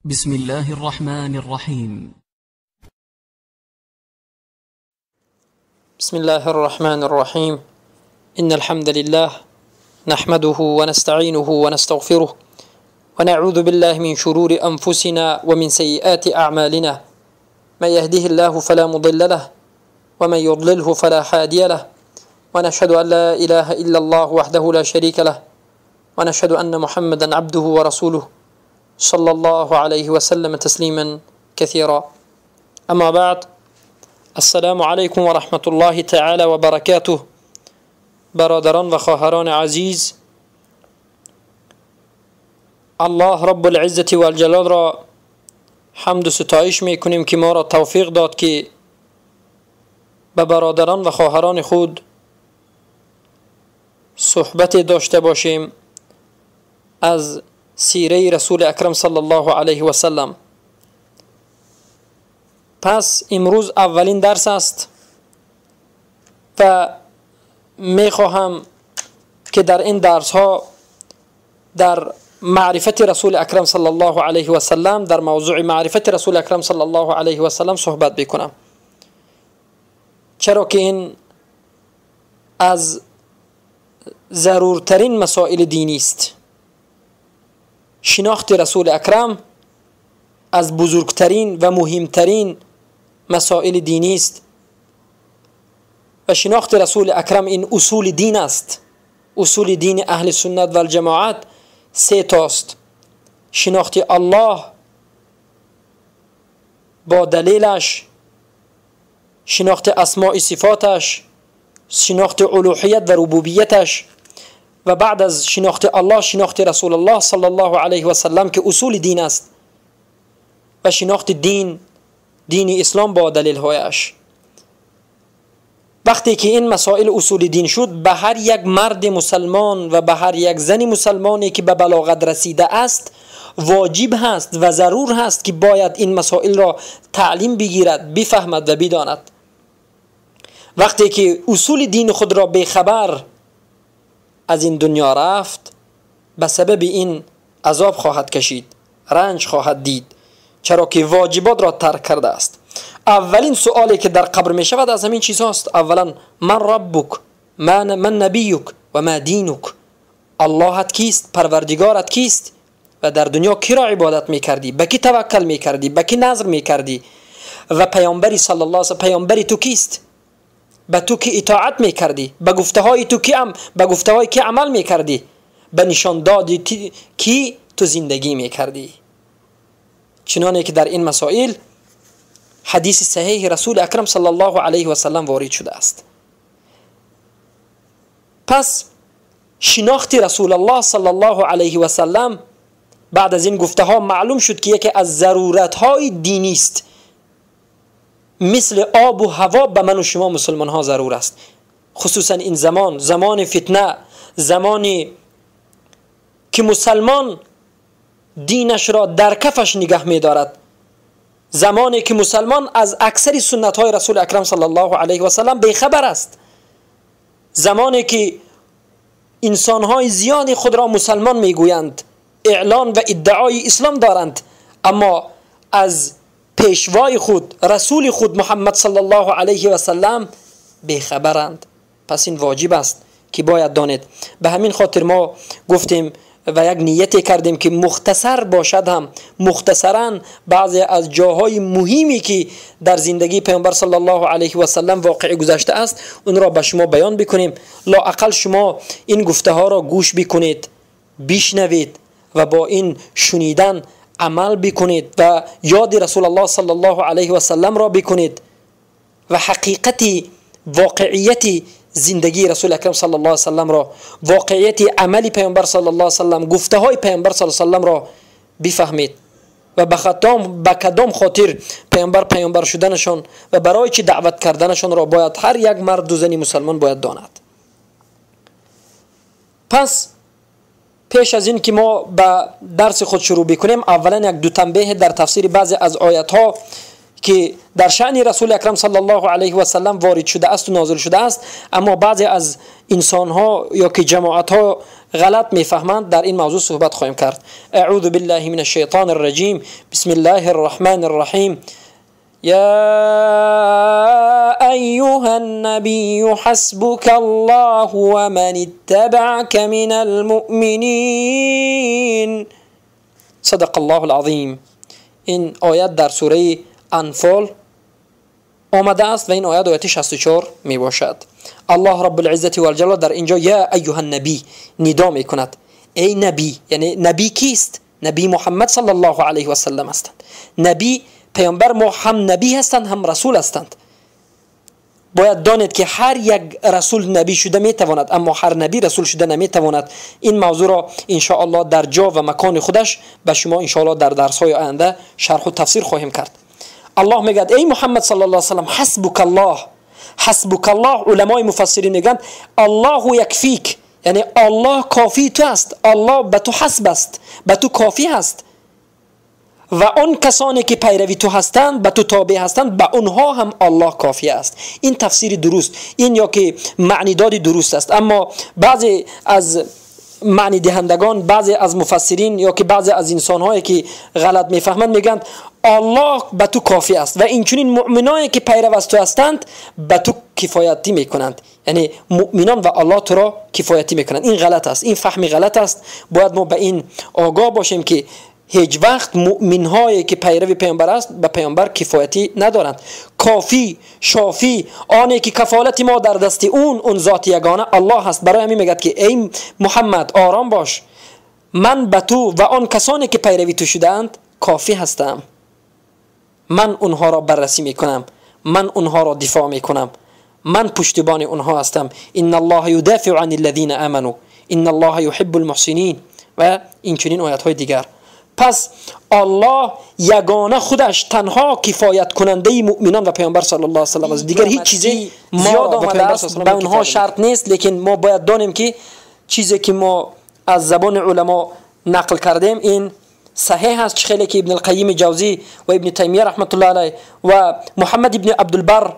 بسم الله الرحمن الرحيم. بسم الله الرحمن الرحيم. إن الحمد لله نحمده ونستعينه ونستغفره ونعوذ بالله من شرور أنفسنا ومن سيئات أعمالنا، من يهده الله فلا مضل له ومن يضلله فلا هادي له، ونشهد أن لا إله إلا الله وحده لا شريك له، ونشهد أن محمدا عبده ورسوله صلى الله عليه وسلم تسليما كثيرا. أما بعد، السلام علیکم و رحمت الله تعالی و برکاته. برادران و خواهران عزیز، الله رب العزة و الجلال را حمد و ستایش میکنیم که ما را توفیق داد که به برادران و خواهران خود صحبت داشته باشیم از سیره رسول اکرم صلی الله علیه و سلم. پس امروز اولین درس است و میخواهم که در این درس ها در معرفت رسول اکرم صلی الله علیه و سلم، در موضوع معرفت رسول اکرم صلی الله علیه و سلم صحبت بکنم، چرا که این از ضرورترین مسائل دینی است. شناخت رسول اکرم از بزرگترین و مهمترین مسائل دینی است و شناخت رسول اکرم این اصول دین است. اصول دین اهل سنت و الجماعت سه تاست: شناخت الله با دلیلش، شناخت اسماء صفاتش، شناخت الوهیت و ربوبیتش، و بعد از شناخت الله شناخت رسول الله صلی الله علیه و سلم که اصول دین است، و شناخت دین، دین اسلام با دلیل هایش. وقتی که این مسائل اصول دین شد، به هر یک مرد مسلمان و به هر یک زن مسلمانی که به بلاغت رسیده است واجب هست و ضرور هست که باید این مسائل را تعلیم بگیرد، بفهمد و بداند. وقتی که اصول دین خود را بیخبر از این دنیا رفت، به سبب این عذاب خواهد کشید، رنج خواهد دید، چرا که واجبات را ترک کرده است. اولین سوالی که در قبر می شود از همین چیز هاست. اولا من ربک، من نبیک و ما دینک. اللهت کیست؟ پروردگارت کیست؟ و در دنیا کی را عبادت می کردی؟ به کی توکل می کردی؟ به کی نظر می کردی؟ و پیامبری صلی الله علیه و پیامبری تو کیست؟ به تو کی اطاعت می کردی؟ به گفته های تو کی به گفته های کی عمل می کردی؟ به نشان دادی کی تو زندگی می کردی؟ چنانه که در این مسائل حدیث صحیح رسول اکرم صلی الله علیه و سلم وارد شده است. پس شناخت رسول الله صلی الله علیه و سلم بعد از این گفته ها معلوم شد که یکی از ضرورت های دینی است. مثل آب و هوا به من و شما مسلمان ها ضرور است، خصوصا این زمان، زمان فتنه، زمانی که مسلمان دینش را در کفش نگه می دارد، زمانی که مسلمان از اکثر سنت های رسول اکرم صلی الله علیه و سلم بیخبر است، زمانی که انسان های زیادی خود را مسلمان می گویند، اعلان و ادعای اسلام دارند، اما از پیشوای خود، رسول خود محمد صلی الله علیه و سلم بیخبرند. پس این واجب است که باید دانید. به همین خاطر ما گفتیم و یک نیت کردیم که مختصر باشد، هم مختصرا بعضی از جاهای مهمی که در زندگی پیامبر صلی الله علیه و سلم واقع گذشته است اون را به شما بیان بکنیم. لااقل شما این گفته ها را گوش بکنید، بشنوید و با این شنیدن عمل بکنید و یاد رسول الله صلی الله علیه و سلم را بکنید و حقیقت واقعیت زندگی رسول اکرم صلی الله علیه و سلم را، واقعیت عمل پیامبر صلی الله علیه و سلم، گفته های پیامبر صلی الله علیه و سلم را بفهمید و به کدام خاطر پیامبر شدنشان و برای چه دعوت کردنشان را باید هر یک مرد و زن مسلمان باید داند. پس پیش از این که ما به درس خود شروع بکنیم، اولا یک دو تنبیه در تفسیر بعضی از آیت ها که در شأن رسول اکرم صلی الله علیه و سلم وارد شده است و نازل شده است، اما بعضی از انسان ها یا که جماعت ها غلط میفهمند در این موضوع صحبت خواهیم کرد. اعوذ بالله من الشیطان الرجیم. بسم الله الرحمن الرحیم. یا ایها النبی حسبک الله ومن اتبعک من المؤمنین. صدق الله العظیم. این آیت در سوره انفال آمده است و این آیت آیت 64 می باشد. الله رب العزت و الجلال در اینجا یا ایها النبی ندا می کند. ای نبی، یعنی نبی کیست؟ نبی محمد صلی الله علیه و سلم هستند. نبی پیامبر ما هم نبی هستند هم رسول هستند. باید دانید که هر یک رسول نبی شده میتواند، اما هر نبی رسول شده نمیتواند. این موضوع را انشاءالله در جا و مکان خودش به شما انشاءالله در درس های آینده شرح و تفسیر خواهیم کرد. الله میگه ای محمد صلی الله علیه و سلم حسبک الله. حسبک الله، علمای مفسرین میگن الله یکفیک، یعنی الله کافی تو است، الله به تو حسب است، به تو کافی است و آن کسانی که پیروی تو هستند، به تو تابع هستند، به آنها هم الله کافی است. این تفسیر درست، این یا که معنی دادی درست است. اما بعضی از معنی دهندگان، بعضی از مفسرین یا که بعضی از انسان‌هایی که غلط میفهمند میگن الله به تو کافی است و این چنین مؤمنایی که پیرو از تو هستند به تو کفایتی میکنند، یعنی مؤمنان و الله تو را کفایتی میکنند. این غلط است، این فهم غلط است. باید ما به این آگاه باشیم که هیچ وقت مؤمن هایی که پیرو پیامبر است به پیامبر کفایتی ندارند. کافی، شافی، آنی که کفالت ما در دست اون ذات یگانه الله هست. برای همین میگه که ای محمد آرام باش، من به تو و آن کسانی که پیروی تو شدند کافی هستم. من اونها را بررسی میکنم، من اونها را دفاع میکنم، من پشتیبان اونها هستم. ان الله یدافع عن الذین آمنوا ان الله یحب المحسنین و این چنین آیت های دیگر. پس الله یگانه خودش تنها کفایت کننده مؤمنان و پیامبر صلی الله علیه و سلم است. دیگر هیچ چیزی زیاد آمده است به اونها شرط نیست، لیکن ما باید دانیم که چیزی که ما از زبان علما نقل کردیم این صحیح است. خیلی که ابن القیم جوزی و ابن تیمیه رحمت الله علیه و محمد ابن عبدالبر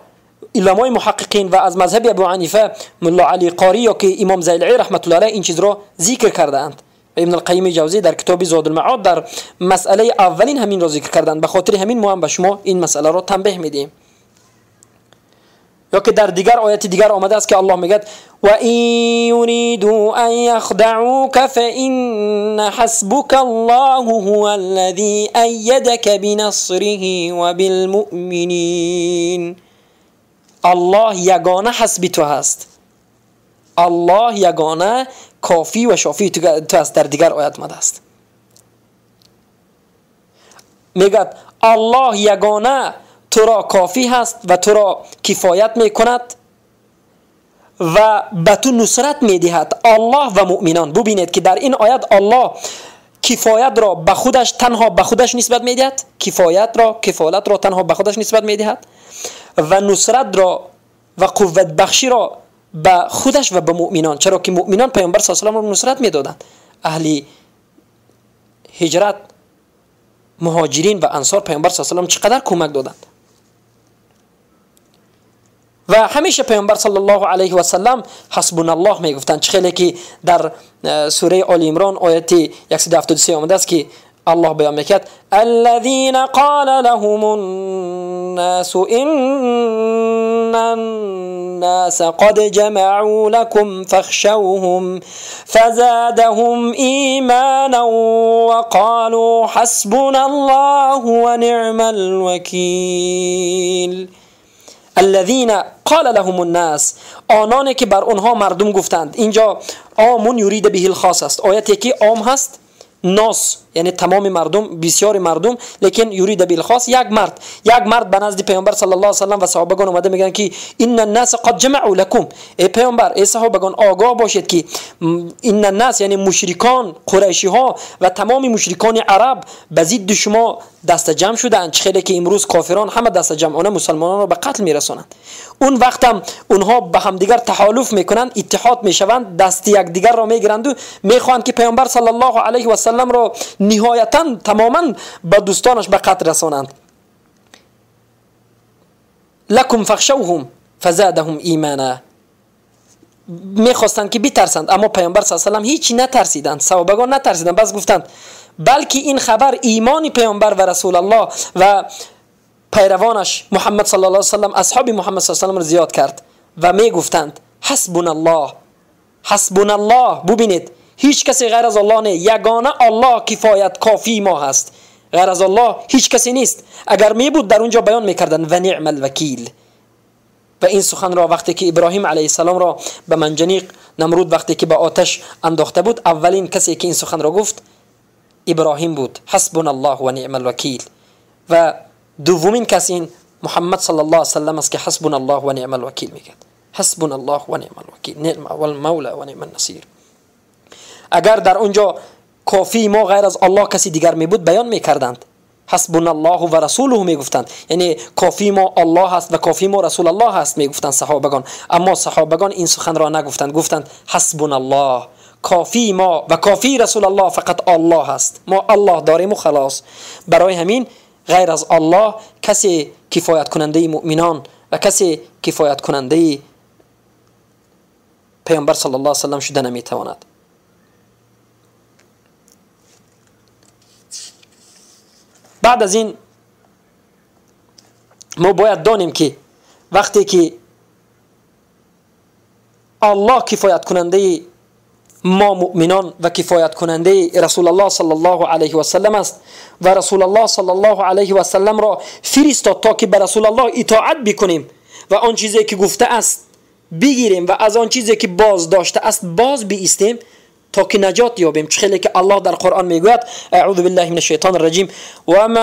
علمای محققین و از مذهب ابو حنیفه ملا علی قاری یا که امام زیلعی رحمت الله علیه این چیز را ذکر کردند. ابن القیم جوزی در کتاب زاد المعاد در مسئله اولین همین را ذکر کردند. به خاطر همین ما هم به شما این مسئله را تنبیه میدیم. یا که در دیگر آیت دیگر آمده است که الله میگه و این یریدوا ان یخدعوک فان حسبک الله هو الذی ایدک بنصره و بالمؤمنین. الله یگانه حسب تو هست، الله یگانه کافی و شافی تو است. در دیگر آیت آمده است میگه الله یگانه تو را کافی هست و تو را کفایت میکند و به تو نصرت میدهد. الله و مؤمنان. ببینید که در این آیت الله کفایت را به خودش تنها به خودش نسبت میدهد، کفایت را، کفالت را تنها به خودش نسبت میدهد و نصرت را و قوت بخشی را به خودش و به مؤمنان. چرا که مؤمنان پیامبر صلی الله علیه و سلم را نصرت میدادند. اهل هجرت، مهاجرین و انصار پیامبر صلی الله علیه و سلم چقدر کمک دادند و همیشه پیامبر صلی الله علیه و سلم حسبنا الله میگفتند. چه خیلی که در سوره آل عمران آیت 173 آمده است که الله بیان میکرد الذين قال لهم الناس ان الناس قد جمعوا لكم فاخشوهم فزادهم ایمانا وقالوا حسبنا الله ونعم الوکیل. الذين قال لهم الناس، آنانی که بر آنها مردم گفتند. اینجا عام یرید به الخاص است، آیتی که عام هست، ناس یعنی تمام مردم، بسیار مردم، لیکن یرید بالخاص یک مرد. یک مرد به نزد پیامبر صلی الله علیه و سلم و صحابگان اومده میگن که ان الناس قد جمعوا لكم، ای پیامبر، ای صحابگان آگاه باشید که ان الناس یعنی مشرکان قریشی ها و تمام مشرکان عرب به ضد شما دست جمع شدند. چه خیلی که امروز کافران همه دست جمعانه مسلمانان را به قتل میرسانند. اون وقت هم اونها به همدیگر تحالف میکنند، اتحاد میشوند، دست یکدیگر را میگیرند و میخواهند که پیامبر صلی الله علیه و سلم را نهایتا تماما به دوستانش به قتل رسانند. لکم فخشوهم فزادهم ایمانا. میخواستند که بترسند، اما پیامبر صلی الله علیه و سلم هیچی نترسیدند، صحابگان نترسیدند، بس گفتند بلکه این خبر ایمان پیامبر و رسول الله و پیروانش محمد صلی الله علیه و سلم، اصحاب محمد صلی الله علیه و سلم را زیاد کرد و میگفتند حسبنا الله، حسبنا الله. ببینید هیچ کسی غیر از الله نه، یگانه الله کفایت کافی ما هست، غیر از الله هیچ کسی نیست. اگر می بود در اونجا بیان میکردند و نعم الوکیل. و این سخن را وقتی که ابراهیم علیه السلام را به منجنیق نمرود وقتی که به آتش انداخته بود، اولین کسی که این سخن را گفت ابراهیم بود، حسبنا الله و نعم الوکیل. و دومین کس این محمد صلی الله علیه و سلم است که حسبنا الله و نعم الوکیل میگه، حسبنا الله و نعم الوکیل، نعم المولا و نعم النصیر. اگر در اونجا کافی ما غیر از الله کسی دیگر می بود بیان میکردند، حسبنا الله و رسوله میگفتند، یعنی کافی ما الله هست و کافی ما رسول الله هست میگفتند صحابگان. اما صحابگان این سخن را نگفتند، گفتند حسبنا الله، کافی ما و کافی رسول الله فقط الله هست، ما الله داریم و خلاص. برای همین غیر از الله کسی کفایت کننده مؤمنان و کسی کفایت کننده پیامبر صلی الله علیه و سلم شده نمیتواند. بعد از این ما باید دانیم که وقتی که الله کفایت کننده ما مؤمنان و کفایت کننده رسول الله صلی الله علیه و سلم است و رسول الله صلی الله علیه و سلم را فرستاد تا که به رسول الله اطاعت بکنیم و آن چیزی که گفته است بگیریم و از آن چیزی که باز داشته است باز بیستیم تا که نجات یابیم. چه خیلی که الله در قرآن میگوید اعوذ بالله من الشیطان الرجیم و ما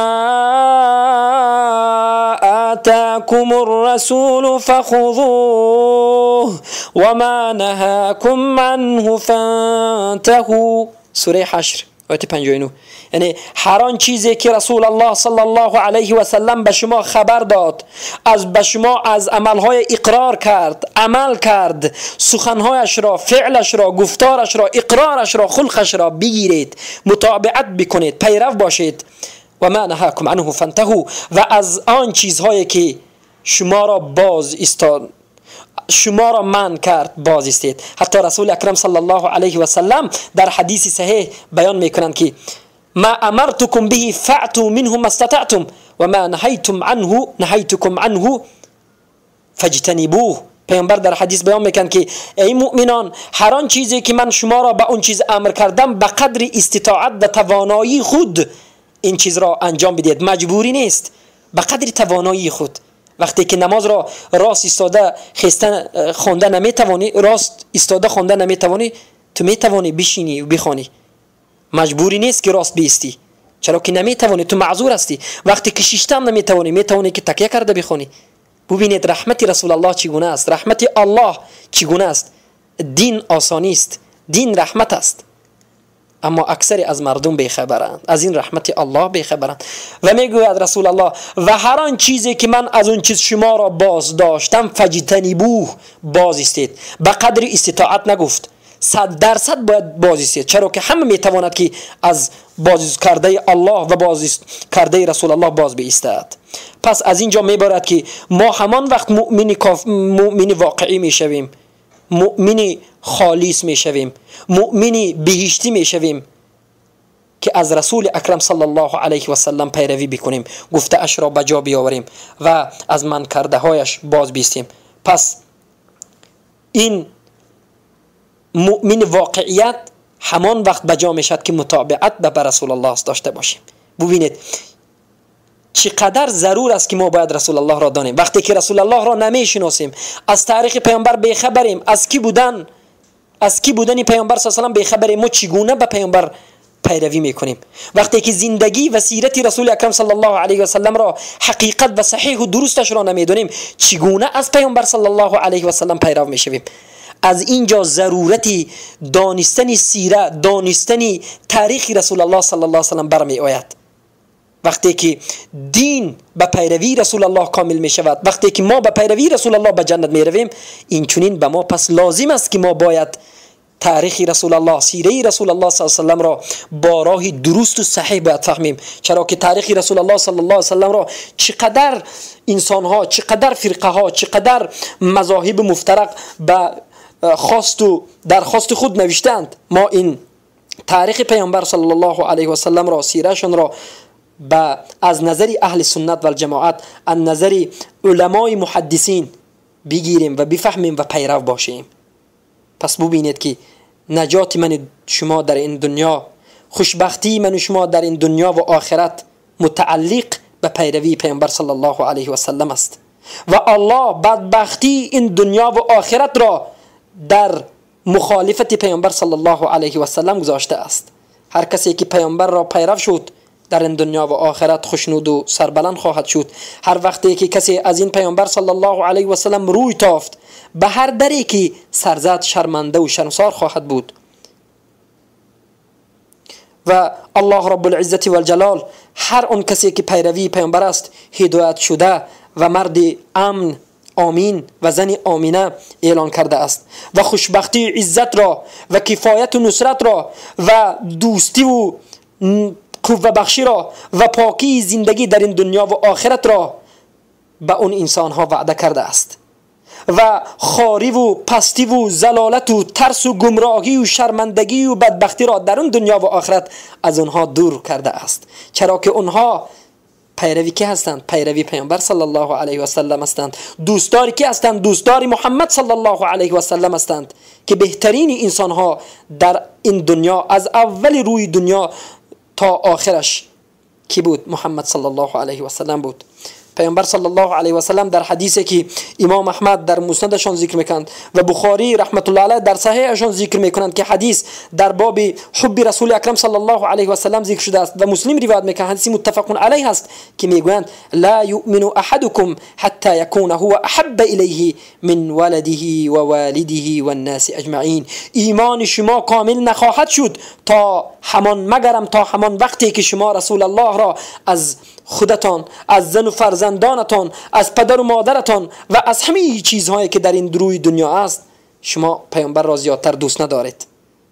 آتاکم الرسول فخذوه و ما نهاکم عنه فانتهوا، سوره حشر آیت 59. یعنی هر آن چیزی که رسول الله صلی الله علیه و سلم به شما خبر داد، از به شما از عملهای اقرار کرد، عمل کرد، سخنهایش را، فعلش را، گفتارش را، اقرارش را، خلقش را بگیرید، متابعت بکنید، پیرو باشید. و ما نهاکم عنه فانتهوا، و از آن چیزهایی که شما را باز ایستاد، شما را من کرد، باز ایستید. حتی رسول اکرم صلی الله علیه و سلم در حدیث صحیح بیان میکنند که ما امرتكم به فأتوا منه ما استطعتم و ما نهیتم عنه نهیتكم عنه فاجتنبوه. پیامبر در حدیث بیان میکنند که ای مؤمنان، هر آن چیزی که من شما را به اون چیز امر کردم به قدر استطاعت و توانایی خود این چیز را انجام بدید، مجبوری نیست، به قدر توانایی خود. وقتی که نماز را راست ایستاده خستن خوانده نمیتوانی، راست ایستاده خوانده نمیتوانی، تو میتوانی بشینی و بخوانی، مجبوری نیست که راست بیستی، چرا که نمیتوانی، تو معذور هستی. وقتی که شیشتم نمیتوانی، میتوانی که تکیه کرده بخوانی. ببینید رحمت رسول الله چگونه است، رحمت الله چگونه است. دین آسانی است، دین رحمت است، اما اکثر از مردم بیخبرند، از این رحمت الله بیخبرند. و میگوید رسول الله و هر آن چیزی که من از اون چیز شما را باز داشتم فجتنبوه، باز ایستید. به قدر استطاعت نگفت، 100% باید باز ایستید، چرا که همه میتواند که از باز کرده الله و باز کرده رسول الله باز بایستد. پس از اینجا میبارد که ما همان وقت مؤمن واقعی میشویم، مؤمن خالص میشویم، مؤمن بهشتی میشویم که از رسول اکرم صلی الله علیه و سلم پیروی بکنیم، گفته اش را به جا بیاوریم و از من کرده هایش باز بیستیم. پس این مؤمن واقعیت همان وقت به جا میشد که متابعت به رسول الله داشته باشیم. ببینید چقدر ضرور است که ما باید رسول الله را دانیم. وقتی که رسول الله را نمیشناسیم، از تاریخ پیامبر بیخبریم، از کی بودن، از کی بودن پیامبر صلی الله علیه و سلم بیخبریم، ما چگونه به پیامبر پیروی میکنیم؟ وقتی که زندگی و سیرت رسول اکرم صلی الله علیه و سلم را حقیقت و صحیح و درستش را نمیدونیم، چگونه از پیامبر صلی الله علیه و سلم پیرو میشویم؟ از اینجا ضرورت دانستن سیره، دانستن تاریخ رسول الله صلی الله علیه و سلم برمی آید. وقتی که دین به پیروی رسول الله کامل می شود، وقتی که ما به پیروی رسول الله به جنت می رویم، این چنین به ما پس لازم است که ما باید تاریخ رسول الله، سیره رسول الله صلی الله علیه و سلم را با راه درست و صحیح باید فهمیم. چرا که تاریخ رسول الله صلی الله علیه و سلم را چقدر انسان ها، چقدر فرقه ها، چقدر مذاهب مفترق به خواست و درخواست خود نوشتند. ما این تاریخ پیامبر صلی الله علیه و سلم را، سیرهشان را به از نظر اهل سنت و الجماعت، از نظر علمای محدثین بگیریم و بفهمیم و پیرو باشیم. پس ببینید که نجات من شما در این دنیا، خوشبختی من شما در این دنیا و آخرت متعلق به پیروی پیامبر صلی الله علیه و سلم است و الله بدبختی این دنیا و آخرت را در مخالفت پیامبر صلی الله علیه و سلم گذاشته است. هر کسی که پیامبر را پیرو شد در این دنیا و آخرت خوشنود و سربلند خواهد شد. هر وقتی که کسی از این پیامبر صلی الله علیه و سلم روی تافت، به هر دری که سرزد شرمنده و شرمسار خواهد بود. و الله رب العزت و الجلال هر آن کسی که پیروی پیامبر است هدایت شده و مرد امن آمین و زن آمینه اعلان کرده است و خوشبختی عزت را و کفایت و نصرت را و دوستی و قوه بخشی را و پاکی زندگی در این دنیا و آخرت را به اون انسان ها وعده کرده است و خواری و پستی و ضلالت و ترس و گمراهی و شرمندگی و بدبختی را در اون دنیا و آخرت از اونها دور کرده است. چرا که اونها پیروی کی هستند؟ پیروی پیامبر صلی الله علیه و سلم هستند. دوستدار کی هستند؟ دوستدار محمد صلی الله علیه و سلم هستند که بهترین انسان ها در این دنیا از اول روی دنیا تا آخرش کی بود؟ محمد صلی الله علیه و سلم بود. پیامبر صلی الله علیه و سلم در حدیثی که امام احمد در مسندشان ذکر میکنند و بخاری رحمت الله علیه در صحیحشان ذکر میکنند که حدیث در باب حب رسول اکرم صلی الله علیه و سلم ذکر شده است و مسلم روایت میکنند، حدیث متفق علیه است که میگویند لا یؤمن احدکم حتی یکون هو احب الیه من ولده و والده والناس اجمعین. ایمان شما کامل نخواهد شد تا همان مگرم تا همان وقتی که شما رسول الله را از خودتان، از زن و فرزندانتان، از پدر و مادرتان و از همه چیزهایی که در این روی دنیا است شما پیامبر را زیادتر دوست ندارید.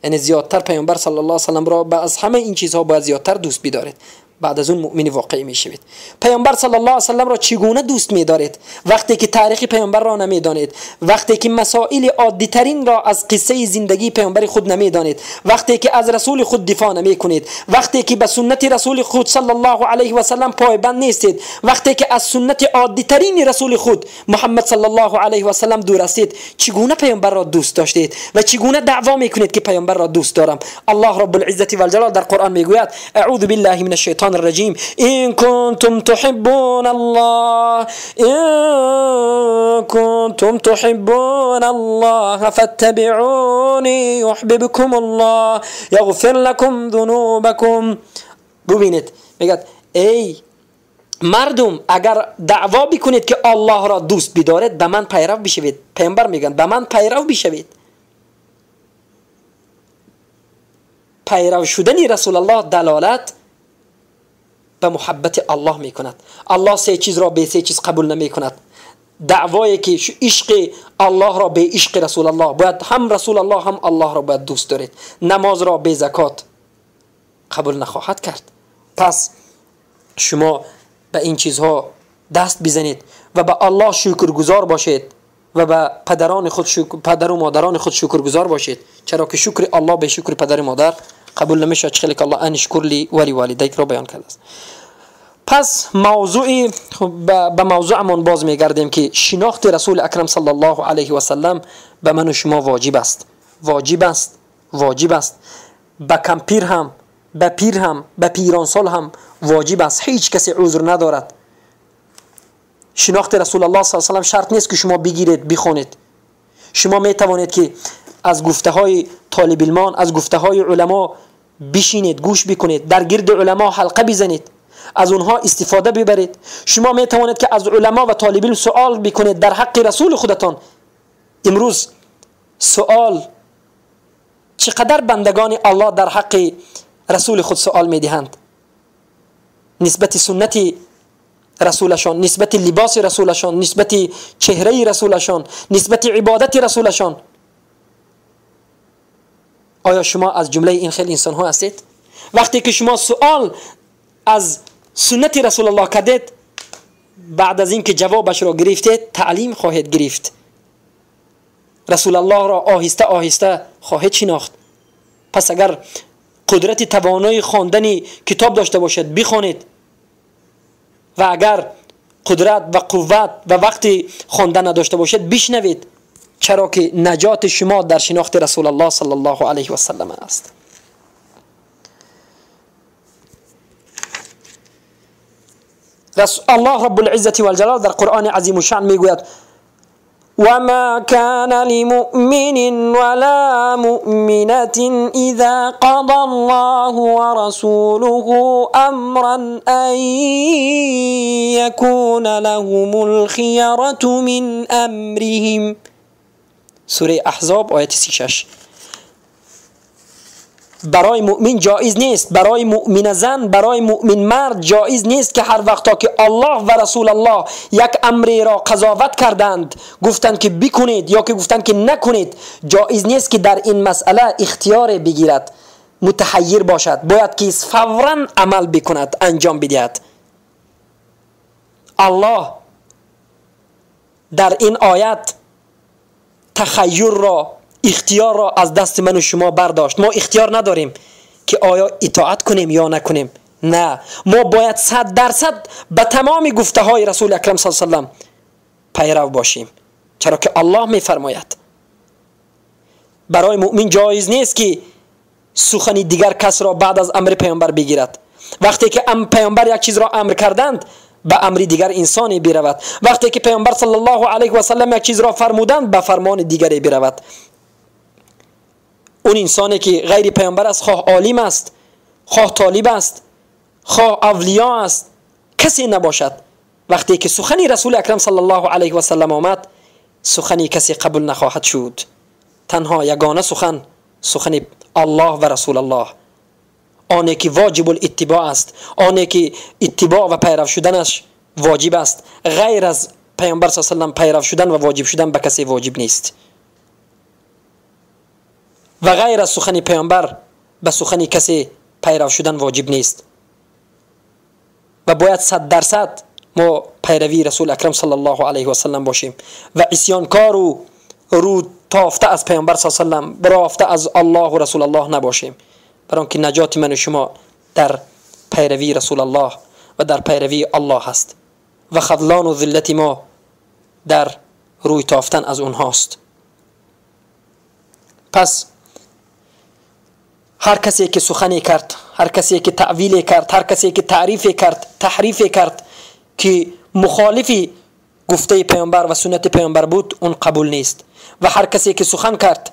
یعنی زیادتر پیامبر صلی الله علیه و سلم را از همه این چیزها باید زیادتر دوست بدارید. بعد از اون مؤمن واقعی میشوید. پیامبر صلی الله علیه و سلم را چگونه دوست میدارید؟ وقتی که تاریخ پیامبر را نمیدانید، وقتی که مسائل عادی ترین را از قصه زندگی پیامبر خود نمیدانید، وقتی که از رسول خود دفاع نمیکنید، وقتی که به سنت رسول خود صلی الله علیه و سلم پایبند نیستید، وقتی که از سنت عادی ترین رسول خود محمد صلی الله علیه و سلم دور هستید، چگونه پیامبر را دوست داشتید و چگونه دعوا میکنید که پیامبر را دوست دارم؟ الله رب العزت و الجلال در قرآن میگوید اعوذ بالله من الشیطان الرجیم إن كنتم تحبون الله إن كنتم تحبون الله فاتبعوني يحببكم الله يغفر لكم ذنوبكم. ببینید میگه ای مردم اگر دعوا بکنید که الله را دوست بدارید به من پیرو بشوید. پیامبر میگن به من پیرو بشوید. پیرو شدن رسول الله دلالت به محبت الله میکند. الله سه چیز را به سه چیز قبول نمیکند. دعوایی که عشق الله را به عشق رسول الله، باید هم رسول الله هم الله را باید دوست دارید. نماز را به زکات قبول نخواهد کرد. پس شما به این چیزها دست بزنید و به الله شکرگزار باشید و به پدران خود پدر و مادران خود شکرگزار باشید، چرا که شکر الله به شکر پدر و مادر قبول نمیشه. چه که الله ان شکر لی ولی والدیک را بیان کرده است. پس موضوع به موضوعمون باز میگردیم که شناخت رسول اکرم صلی الله علیه و سلم به من و شما واجب است، واجب است، واجب است. به کمپیر هم، به پیر هم، به پیرانسال هم واجب است. هیچ کسی عذر ندارد. شناخت رسول الله صلی الله علیه و سلم شرط نیست که شما بگیرید بخونید. شما می توانید که از گفته های طالب علمان، از گفته های علما بشینید، گوش بکنید، در گرد علما حلقه بزنید، از اونها استفاده ببرید. شما می توانید که از علما و طالب علم سوال بکنید در حق رسول خودتان. امروز سوال چقدر بندگان الله در حق رسول خود سوال میدهند، نسبت سنت رسولشان، نسبت لباس رسولشان، نسبت چهره رسولشان، نسبت عبادت رسولشان. آیا شما از جمله این خیلی انسان ها هستید؟ وقتی که شما سوال از سنت رسول الله کردید، بعد از اینکه جوابش را گرفتید تعلیم خواهید گرفت. رسول الله را آهسته آهسته خواهید شناخت. پس اگر قدرت توانای خواندن کتاب داشته باشد بخوانید، و اگر قدرت و قوت و وقت خواندن نداشته باشد بشنوید، چرا که نجات شما در شناخت رسول الله صلی الله علیه و سلم است. الله رب العزة والجلال در قرآن عظیم الشأن میگوید: وما كان لمؤمن ولا مؤمنة إذا قضى الله ورسوله أمرا أن يكون لهم الخيرة من أمرهم. سوره احزاب آیت 36. برای مؤمن جایز نیست، برای مؤمن زن، برای مؤمن مرد جایز نیست که هر وقتا که الله و رسول الله یک امری را قضاوت کردند، گفتند که بکنید یا که گفتند که نکنید، جایز نیست که در این مسئله اختیار بگیرد، متحیر باشد، باید که فوراً عمل بکند، انجام بدهد. الله در این آیت تخیر را، اختیار را از دست من و شما برداشت. ما اختیار نداریم که آیا اطاعت کنیم یا نکنیم. نه، ما باید 100% به تمام گفته های رسول اکرم صلی الله علیه و سلم پیرو باشیم، چرا که الله میفرماید برای مؤمن جایز نیست که سخن دیگر کس را بعد از امر پیامبر بگیرد. وقتی که پیامبر یک چیز را امر کردند، به امر دیگر انسانی برود. وقتی که پیامبر صلی الله علیه و سلم یک چیز را فرمودند، به فرمان دیگری برود. اون انسانی که غیر پیامبر است، خواه عالم است، خواه طالب است، خواه اولیا است، کسی نباشد، وقتی که سخن رسول اکرم صلی الله علیه و سلم آمد، سخنی کسی قبول نخواهد شد. تنها یگانه سخن، سخن الله و رسول الله، آنی که واجب الاتباع است، آنی که اتباع و پیرو شدنش واجب است. غیر از پیامبر صلی الله علیه و سلم پیرو شدن و واجب شدن به کسی واجب نیست، و غیر از سخن پیامبر به سخن کسی پیرو شدن واجب نیست. و باید 100% ما پیروی رسول اکرم صلی الله علیه و سلم باشیم و عصیانکار و رو تافته از پیامبر صلی الله علیه و سلم، برافته از الله و رسول الله نباشیم، برای اینکه نجات من و شما در پیروی رسول الله و در پیروی الله هست و خذلان و ذلت ما در روی تافتن از اونهاست. پس هر کسی که سخنی کرد، هر کسی که تأویل کرد، هر کسی که تعریف کرد، تحریف کرد که مخالفی گفته پیامبر و سنت پیامبر بود، اون قبول نیست. و هر کسی که سخن کرد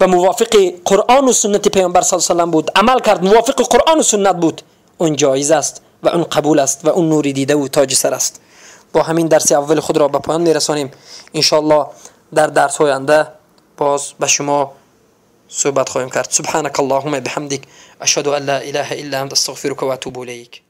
و موافق قرآن و سنت پیامبر صلی الله علیه و سلم بود، عمل کرد موافق قرآن و سنت بود، اون جایز است و اون قبول است و اون نوری دیده و تاج سر است. با همین درس اول خود را به پایان میرسانیم. انشاءالله در درس آینده باز به شما صحبت خواهیم کرد. سبحانك اللهم بحمدك، اشهد ان لا اله الا انت، استغفرك واتوب الیک.